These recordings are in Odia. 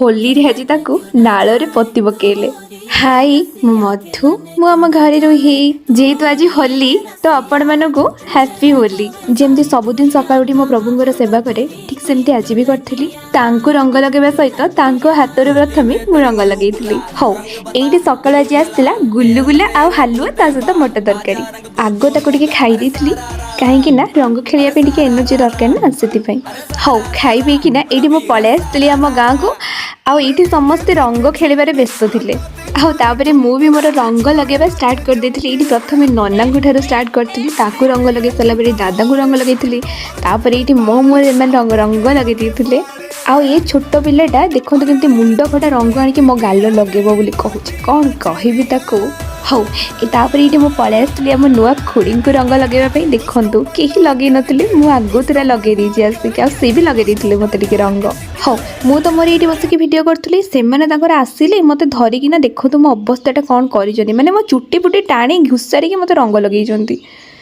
ହୋଲିରେ ଆଜି ତାକୁ ନାଳରେ ପୋତି ପକେଇଲେ। ହାଇ, ମୁଁ ମଧୁ, ମୁଁ ଆମ ଘରେ ରୁହେ। ଯେହେତୁ ଆଜି ହୋଲି, ତ ଆପଣମାନଙ୍କୁ ହ୍ୟାପି ହୋଲି। ଯେମିତି ସବୁଦିନ ସକାଳୁ ଉଠି ମୋ ପ୍ରଭୁଙ୍କର ସେବା କରେ, ଠିକ୍ ସେମିତି ଆଜି ବି କରିଥିଲି। ତାଙ୍କୁ ରଙ୍ଗ ଲଗାଇବା ସହିତ ତାଙ୍କ ହାତରୁ ପ୍ରଥମେ ମୁଁ ରଙ୍ଗ ଲଗେଇଥିଲି। ହଉ, ଏଇଠି ସକାଳୁ ଆଜି ଆସିଥିଲା ଗୁଲୁଗୁଲା ଆଉ ହାଲୁଆ, ତା ସହିତ ମଟର ତରକାରୀ। ଆଗ ତାକୁ ଟିକେ ଖାଇ ଦେଇଥିଲି, କାହିଁକି ନା ରଙ୍ଗ ଖେଳିବା ପାଇଁ ଟିକେ ଏନର୍ଜି ଦରକାର ନା, ସେଥିପାଇଁ। ହଉ, ଖାଇ ପିଇକିନା ଏଇଠି ମୁଁ ପଳେଇ ଆସିଥିଲି ଆମ ଗାଁକୁ। ଆଉ ଏଇଠି ସମସ୍ତେ ରଙ୍ଗ ଖେଳିବାରେ ବ୍ୟସ୍ତ ଥିଲେ। ଆଉ ତାପରେ ମୁଁ ବି ମୋର ରଙ୍ଗ ଲଗାଇବା ଷ୍ଟାର୍ଟ କରିଦେଇଥିଲି। ଏଇଠି ପ୍ରଥମେ ନନାଙ୍କ ଠାରୁ ଷ୍ଟାର୍ଟ କରିଥିଲି। ତାକୁ ରଙ୍ଗ ଲଗାଇ ସାରିଲା ପରେ ଦାଦାଙ୍କୁ ରଙ୍ଗ ଲଗାଇଥିଲି। ତାପରେ ଏଇଠି ମୋ ମୁହଁରେ ଏମାନେ ରଙ୍ଗ ଲଗାଇ ଦେଇଥିଲେ। ଆଉ ଏ ଛୋଟ ପିଲାଟା ଦେଖନ୍ତୁ, କେମିତି ମୁଣ୍ଡ ଫଟା ରଙ୍ଗ ଆଣିକି ମୋ ଗାଲ ଲଗେଇବ ବୋଲି କହୁଛି। କ'ଣ କହିବି ତାକୁ? ହଉ, ତାପରେ ଏଇଠି ମୁଁ ପଳେଇ ଆସିଥିଲି ଆମ ନୂଆ ଖୁଡ଼ିଙ୍କୁ ରଙ୍ଗ ଲଗାଇବା ପାଇଁ। ଦେଖନ୍ତୁ, କେହି ଲଗେଇ ନଥିଲେ, ମୁଁ ଆଗତୁରା ଲଗେଇ ଦେଇଛି ଆସିକି। ଆଉ ସେ ବି ଲଗେଇ ଦେଇଥିଲେ ମୋତେ ଟିକେ ରଙ୍ଗ। ହଉ, ମୁଁ ତ ମୋର ଏଇଠି ବସିକି ଭିଡ଼ିଓ କରୁଥିଲି, ସେମାନେ ତାଙ୍କର ଆସିଲେ ମୋତେ ଧରିକିନା। ଦେଖନ୍ତୁ, ମୋ ଅବସ୍ଥାଟା କ'ଣ କରିଛନ୍ତି। ମାନେ ମୋ ଚୁଟି ଫୁଟି ଟାଣି ଘୁଷାରିକି ମୋତେ ରଙ୍ଗ ଲଗେଇଛନ୍ତି।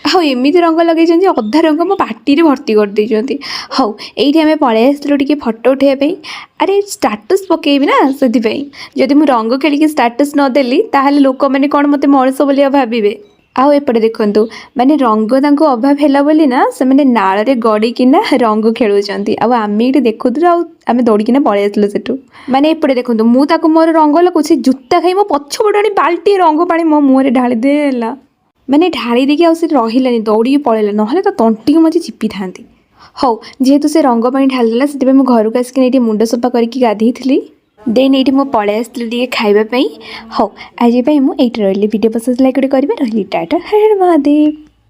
ଆଉ ଏମିତି ରଙ୍ଗ ଲଗେଇଛନ୍ତି ଯେ ଅଧା ରଙ୍ଗ ମୋ ପାଟିରେ ଭର୍ତ୍ତି କରିଦେଇଛନ୍ତି। ହଉ, ଏଇଠି ଆମେ ପଳେଇ ଆସିଥିଲୁ ଟିକେ ଫଟୋ ଉଠାଇବା ପାଇଁ। ଆରେ, ଷ୍ଟାଟସ୍ ପକେଇବି ନା, ସେଥିପାଇଁ। ଯଦି ମୁଁ ରଙ୍ଗ ଖେଳିକି ଷ୍ଟାଟସ୍ ନଦେଲି, ତାହେଲେ ଲୋକମାନେ କ'ଣ ମୋତେ ମଣିଷ ବୋଲି ଆଉ ଭାବିବେ? ଆଉ ଏପଟେ ଦେଖନ୍ତୁ, ମାନେ ରଙ୍ଗ ତାଙ୍କୁ ଅଭାବ ହେଲା ବୋଲି ନା ସେମାନେ ନାଳରେ ଗଡ଼ିକିନା ରଙ୍ଗ ଖେଳୁଛନ୍ତି। ଆଉ ଆମେ ଏଇଠି ଦେଖୁଥିଲୁ, ଆଉ ଆମେ ଦୌଡ଼ିକିନା ପଳେଇ ଆସିଲୁ ସେଠୁ। ମାନେ ଏପଟେ ଦେଖନ୍ତୁ, ମୁଁ ତାକୁ ମୋର ରଙ୍ଗ ଲଗାଉଛି, ଜୁତା ଖାଇ ମୋ ପଛପଟୁ ଆଣି ବାଲ୍ଟିଏ ରଙ୍ଗ ପାଣି ମୋ ମୁହଁରେ ଢାଳି ଦେଲା। ମାନେ ଢାଳି ଦେଇକି ଆଉ ସେ ରହିଲାନି, ଦୌଡ଼ିକି ପଳେଇଲା, ନହେଲେ ତା ତଣ୍ଟିକୁ ମୁଁ ଆଜି ଚିପିଥାନ୍ତି। ହଉ, ଯେହେତୁ ସେ ରଙ୍ଗ ପାଣି ଢାଳିଦେଲା, ସେଥିପାଇଁ ମୁଁ ଘରକୁ ଆସିକି ଏଇଠି ମୁଣ୍ଡ ସଫା କରିକି ଗାଧେଇଥିଲି। ଦେନ୍ ଏଇଠି ମୁଁ ପଳେଇ ଆସିଥିଲି ଟିକେ ଖାଇବା ପାଇଁ। ହଉ, ଆଜି ପାଇଁ ମୁଁ ଏଇଠି ରହିଲି। ଭିଡ଼ିଓ ପସନ୍ଦ ଲାଇକ୍ ଗୋଟେ କରିବେ। ରହିଲି, ଟାଟା, ହର ହର ମହାଦେବ।